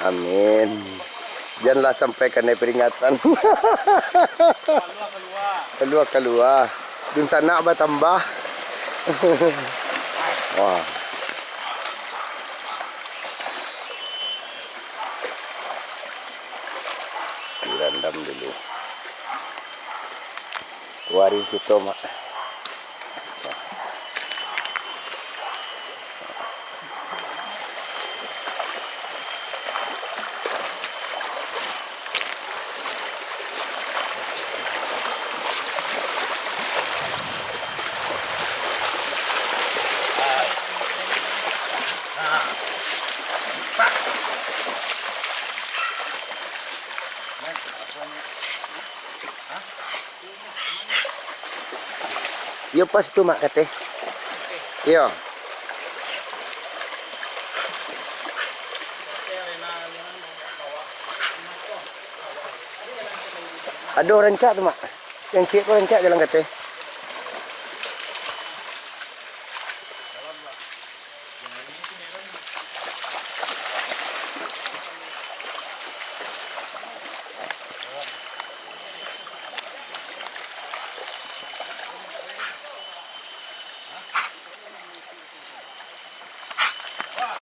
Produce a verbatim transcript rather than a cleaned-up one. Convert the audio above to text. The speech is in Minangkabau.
Amin. Janlah sampai kanai peringatan. Kalua, kalua. Dunsanak batambah. Wah. Dirandam dulu. Wari kito, Mak. Iyo, pas tu, Mak, kateh. Iyo. Ado rancak tu, Mak. Nan ciek ko rancak jalan kateh.